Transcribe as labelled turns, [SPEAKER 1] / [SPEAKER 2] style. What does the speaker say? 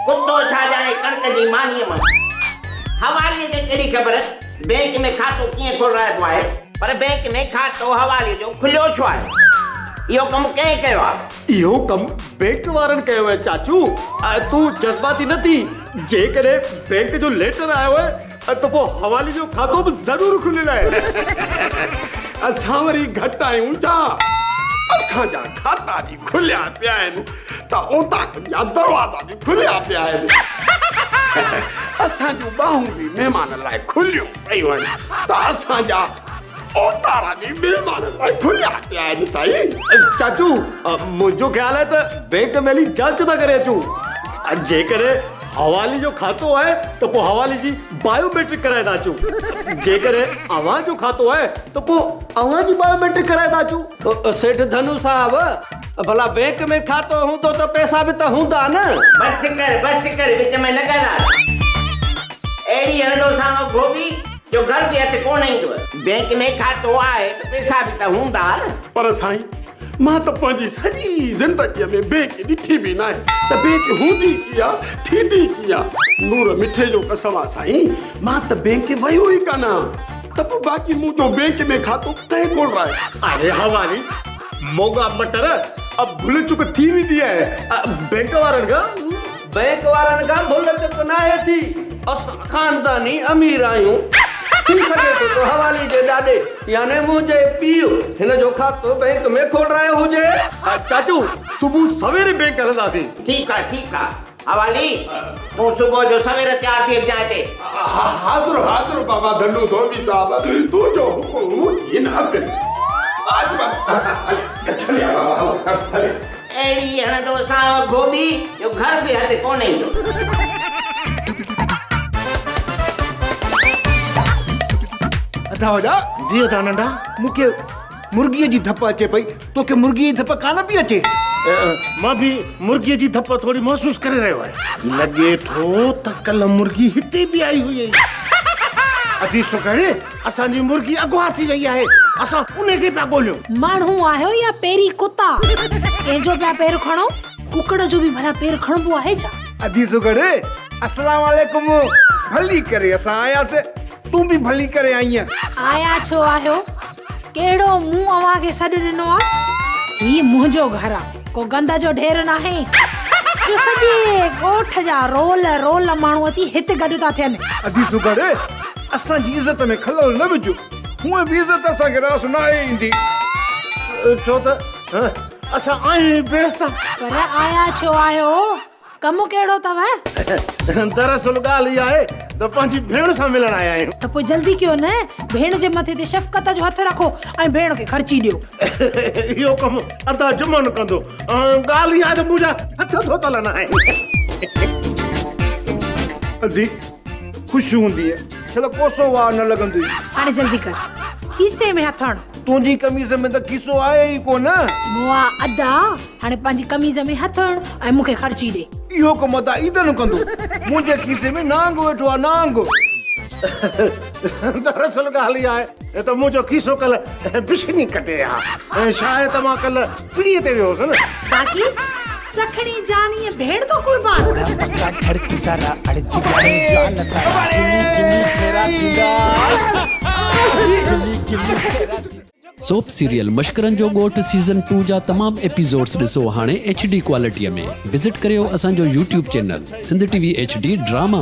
[SPEAKER 1] ڪتو ڇا ڄاڻي ڪڻڪ جي مانيء مان. حواليء کي ڪهڙي خبر بئنڪ ۾ کاتو ڪيئن کولرائبو آهي. پر بئنڪ ۾ کاتو حواليء جو کليو ڇو آهي؟ اهو ڪم ڪنهن ڪيو آهي؟
[SPEAKER 2] اهو ڪم بئنڪ وارن ڪيو آهي چاچو. تون جذباتي نه ٿي. جيڪڏهن بئنڪ جو ليٽر آيو آهي ته پوء حوالي جو کاتو به ضرور کليل آهي.
[SPEAKER 3] اسان وري گهٽ آهيون ڇا؟ اسان جا کاتا به کليا پيا آهن ته اوطاقن جا دروازا به کليا پيا آهن. اسان جون ٻانهون به مهمانن لاء کليون پيون آهن ته اسان جا اوتارا به مهمانن لاء کليا پيا آهن سائين.
[SPEAKER 2] چاچو منهنجو خيال آهي ته بئنڪ ۾ هلي جاچ ٿا ڪري اچون. جيڪڏهن حوالي جو کاتو آهي ته پوء حوالي جي بايو ميٽرڪ ڪرائي ٿا اچون. جيڪڏهن اوهان جو کاتو آهي ته پوء اوهان جي بايو ميٽرڪ ڪرائي ٿا اچون.
[SPEAKER 4] سيٺ ڌنو صاحب ڀلا بئنڪ ۾ کاتو هوندو ته پئسا به ته هوندا نه.
[SPEAKER 1] بس ڪر بس ڪر وچ ۾ نه ڳالهاء. اهڙي هڻندوسانو گهوٻي جو گهر به هٿ ڪونه ايندو. بئنڪ ۾ کاتو آهي ته پئسا به ته هوندا نه.
[SPEAKER 3] پر سائين مان ته پنهنجي سڄي زندگيء ۾ بئنڪ ڏٺي به ناهي ته بئنڪ هوندي ڪيئن آ ٿيندي ڪيئن آ. نور مٺي جو قسم آ سائين مان ته بئنڪ ويو ئي ڪانه آهيان ته پوء باقي منهنجو بئنڪ ۾ کاتو ڪنهن کولرايو.
[SPEAKER 2] اڙي حوالي موڳا مٽر ڀل چڪ ٿي ويندي آهي بئنڪ وارن کان.
[SPEAKER 4] بئنڪ وارن کان ڀل چڪ ناهي ٿي. اسان خانداني امير آهيون. ٿي سگهي ٿو ته حوالي جي ڏاڏي يعني منهنجي پيء هن جو کاتو بئنڪ ۾ کولرايو هجي.
[SPEAKER 2] چاچو صبح سوير بئنڪ هلنداسين.
[SPEAKER 1] ٺيڪ آ ٺيڪ آ حوالي تون صبح جو سوير تيار ٿي اچجان هتي.
[SPEAKER 3] حاضر حاضر بابا ڌنو ڌوٻي صاحب تنهنجو حڪم منهنجي هن عقل اچ بابا هليا بابا هليا.
[SPEAKER 1] اهڙي هڻندوسانء گهوٻي جو گهر به هٿ ڪونه ايندو.
[SPEAKER 5] ادا وڏا.
[SPEAKER 6] جي ادا ننڍا.
[SPEAKER 5] مون کي مرغيء جي ڌپ اچي پئي، توکي مرغيء جي ڌپ ڪانه پئي اچي؟
[SPEAKER 6] مان به مرغيء جي ڌپ ٿوري محسوس ڪري رهيو آهيان. لڳي ٿو ته ڪلهه مرغي هتي به آئي هئي. ادي سگهڙي، اسان جي مرغي اغوا ٿي وئي آهي، اسان انهي کي پيا ڳوليون.
[SPEAKER 7] ماڻهو آهيو يا پيري ڪتا؟ ڪنهن جو پيا پير کڻو؟ ڪڪڙ جو به ڀلا پير کڻبو آهي ڇا؟
[SPEAKER 5] ادي سگهڙي، اسلام عليڪم، ڀلي ڪري اسان آياسين، تون به ڀلي ڪري آئينء.
[SPEAKER 7] آيا ڇو آهيو؟ ڪهڙو مون اوهان کي سڏ ڏنو آ؟ هي منهنجو گهر آ، ڪو گند جو ڍير ناهي جو سڄي ڳوٺ جا رول رول ماڻهو اچي هت گڏ ٿا ٿين.
[SPEAKER 5] ادي سگهڙ، اسان جي عزت ۾ خلل نه وجهه، هونئن به عزت اسان کي راس ناهي ايندي.
[SPEAKER 6] ڇو ته اسان آهيون ئي بي عزتا.
[SPEAKER 7] پر آيا ڇو آهيو؟ ڪم ڪهڙو اٿو؟
[SPEAKER 6] دراصل ڳالهه اها آهي ته پنهنجي ڀيڻ سان ملڻ آيا آهيون.
[SPEAKER 7] ته پوء جلدي ڪيو نه، ڀيڻ جي مٿي تي شفقت جو هٿ رکو ۽ ڀيڻ کي خرچي ڏيو.
[SPEAKER 6] اهو ڪم ادا جمن ڪندو. ڳالهه اها آهي ته منهنجا هٿ ڌوتل نه آهن.
[SPEAKER 5] ادي خوش هوندينء، شل ڪوسو واء نه لڳندوئي.
[SPEAKER 7] هاڻي جلدي ڪر، کيسي ۾ هٿ هڻ.
[SPEAKER 5] تنهنجي قميص ۾ ته کيسو آهي ئي ڪونه.
[SPEAKER 7] مئا ادا، هاڻي پنهنجي قميص ۾ هٿ هڻ ۽ مون کي خرچي ڏي.
[SPEAKER 5] اهو ڪم ادا عيدن ڪندو. منهنجي کيسي ۾ نانگ ويٺو آهي، نانگ.
[SPEAKER 6] دراصل ڳالهه اها آهي ته منهنجو کيسو ڪلهه بشني ڪٽي ها. شايد ته مان ڪلهه پڙيء تي ويو هوس نه.
[SPEAKER 7] باقي سکڻي جانيء ڀيڻ تو قربان.
[SPEAKER 8] سوپ سيريل مشڪرن جو ڳوٺ سيزن ٽو جا تمام ايپيسوڊس ڏسو هاڻي ايڇ ڊي ڪوالٽي ۾ وزٽ ڪريو اسان جو YouTube channel Sindh T V H D drama.